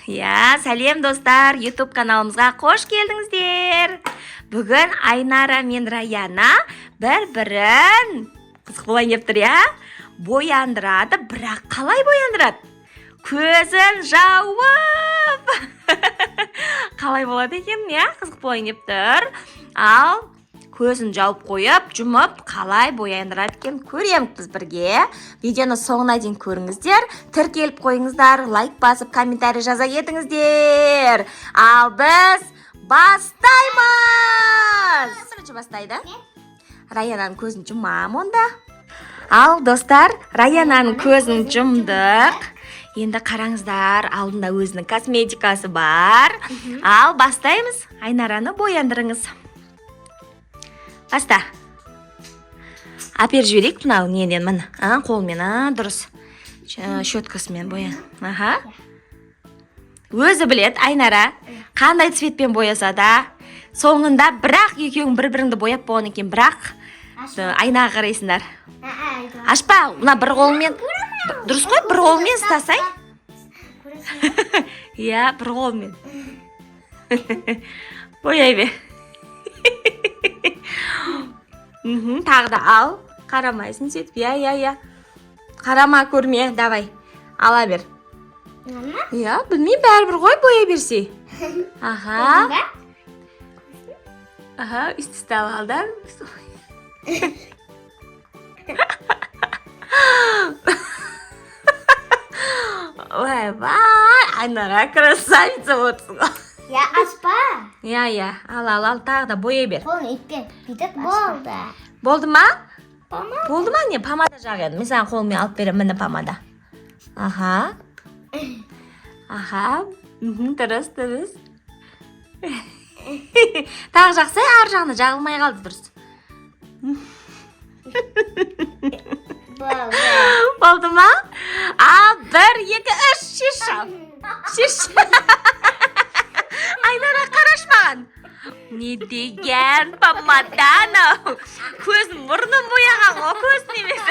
Иә, сәлем, достар! YouTube каналымызға қош келдіңіздер. Бүгін Айнара мен Раяна бір бірін, қызық болайын деп тұр, иә, бояндырады. Бірақ қалай бояндырады? Көзін жауып. Қалай болады екен, иә? Қызық болайын деп тұр. Ал көзін жауып қойып, жұмып, қалай бояндырады екен, көреміз біз бірге. Видеоны соңына дейін көріңіздер, тіркеліп қойыңыздар, лайк басып, комментарий жаза кетіңіздер. Ал біз бастаймыз. Бірінші бастайды. Раянаның көзін жұмамын онда. Ал, достар, Раянаның көзін жұмдық. Енді қараңыздар, алдында өзінің косметикасы бар. Ал бастаймыз. Айнараны бояндырыңыз. Баста. Әперіп жіберейік мынау неден, міне. А, қолмен, а, дұрыс. Щеткасымен боян. Аха. Өзі білет Айнара қандай цветпен бояса да. Соңында бірақ екеуің бір біріңді бояп болғаннан кейін, бірақ айнаға қарайсыңдар. Ашпа, мына бір қолыңмен. Дұрыс қой, бір қолыңмен ұстасай. Иә, бір қолмен. Бояй бер. Тағы да ал. Қарамайсың сөйтіп. Иә, иә, иә. Қарама, көрме, давай. Ала бер. Иә, білмеймін, бәрібір ғой, бояй берсей. Аха. Аха, үсті ұстап ал да. Ойбай, Айнара, красавица болыпсың ғой. Я, ашпа. Иә, иә, ал, ал, ал, тағы да бояй бер. Қолын итпе. Бүйтіп болды. Болды ма? Помада. Болды ма, не? Помада жақ енді. Мен саған қолыммен алып беремін, міне, помада. Аха. Аха. Дұрыс, дұрыс. Тағы жақсы, ар жағына жағылмай қалды, дұрыс. Болды. Болды ма? А, бір, екі, үш, шеш ал. Шеш. Айнара, қарашы маған. Не деген помада анау? Көзін, мұрнын бояған ғой, көзін емес.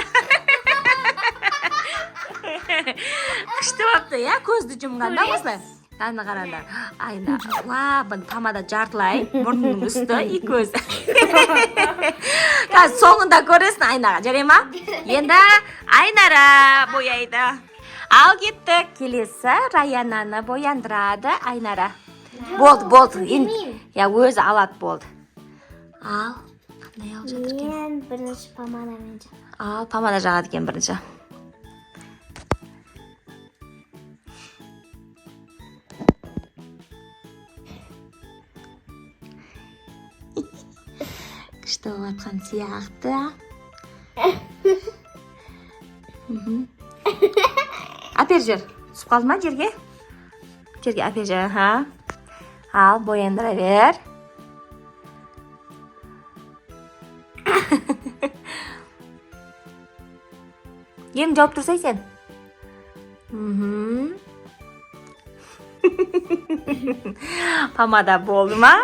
Күшті болыпты, иә, көзді жұмғанда осылай. Ана қараңдар. Айна, уа, бұны помада жартылай, мұрнының үсті и көзі. Қазір соңында көресің айнаға, жарай ма? Енді Айнара бояйды. Ал кеттік. Келесі Раянаны бояндырады Айнара. Болды, болды. Енді, иә, өзі алады, болды. Ал, қандай алып жатыр екен? Мен бірінші помадамен жағамын. Ал, помада жағады екен бірінші. Күшті болып жатқан сияқты. Әпер жер. Түсіп қалды ма жерге? Жерге әпер жер, аха. Ал, бояндыра бер. Ерін жауып тұрсай сен. Помада болды ма?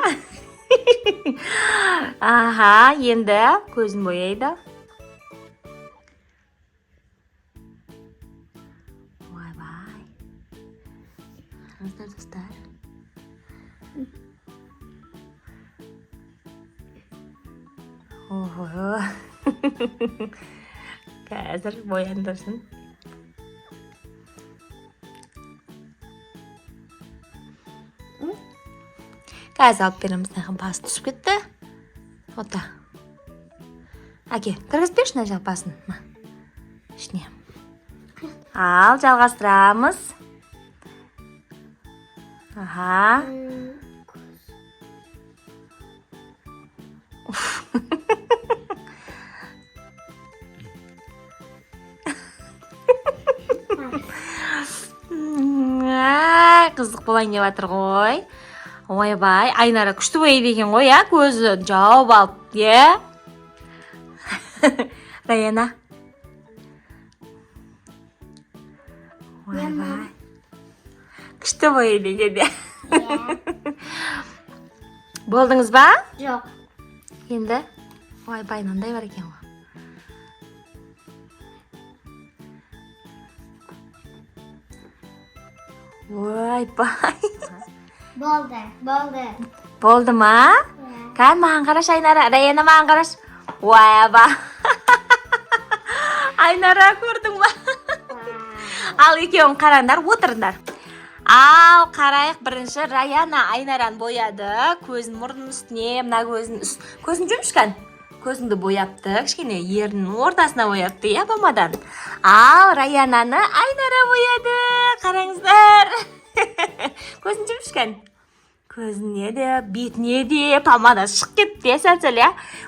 Аха, енді көзін бояйды. Ойбай. Қараңыздар, достар. Ого. Қазір бояндырсын. Қазір алып береміз. Мына басы түсіп кетті. Ота. Әке, кіргізіп берші мына жақ басын. Мына. Ішіне. Ал, жалғастырамыз. Аха. Қызық болайын деп жатыр ғой. Ойбай, Айнара күшті бояйды екен ғой, иә, көзі жауып алып, иә? Раяна. Ойбай. Күшті бояйды екен, иә. Иә. Болдыңыз ба? Жоқ. Енді, ойбай, мынандай бар екен ғой. Ойбай! Болды, болды. Болды ма? Кән, маған қарашы, Айнара. Раяна, маған қарашы. Ойбай! Айнара, көрдің ба? Ал, екеуің қараңдар, отырыңдар. Ал, қарайық, бірінші Раяна Айнараны бояды. Көзін, мұрнының үстіне, мына көзін, көзін жұмшы, кән. Көзіңді бояпты, кішкене еріннің ортасына бояпты, иә, помадан. Ал Раянаны Айнара бояды. Қараңыздар. Көзін жұмшы, кән. Көзіне де, бетіне де помада шығып кетті, иә, сәл сәл, иә.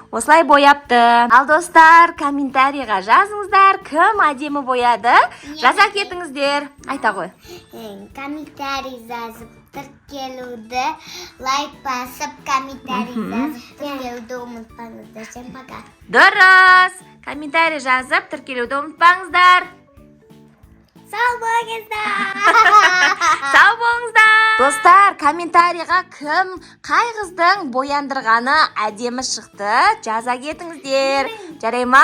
Осылай бояпты. Ал, достар, комментарийға жазыңыздар, кім әдемі бояды. Жаза кетіңіздер. Айта ғой. Комментарий жазып тіркелуді, лайк басып, комментарий жазып тіркелуді ұмытпаңыздар. Всем пока. Дұрыс. Комментарий жазып тіркелуді ұмытпаңыздар. Сау болыңыздар. Сау болыңыздар. Достар, комментарийға кім, қай қыздың бояндырғаны әдемі шықты, жаза кетіңіздер. Жарай ма?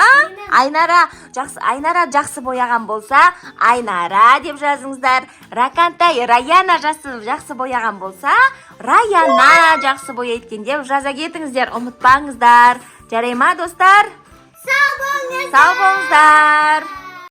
Айнара жақсы, Айнара жақсы бояған болса, Айнара деп жазыңыздар. Ракантай, Раяна жақсы, жақсы бояған болса, Раяна жақсы бояйды екен деп жаза кетіңіздер. Ұмытпаңыздар. Жарай ма, достар? Сау болыңыздар. Сау болыңыздар.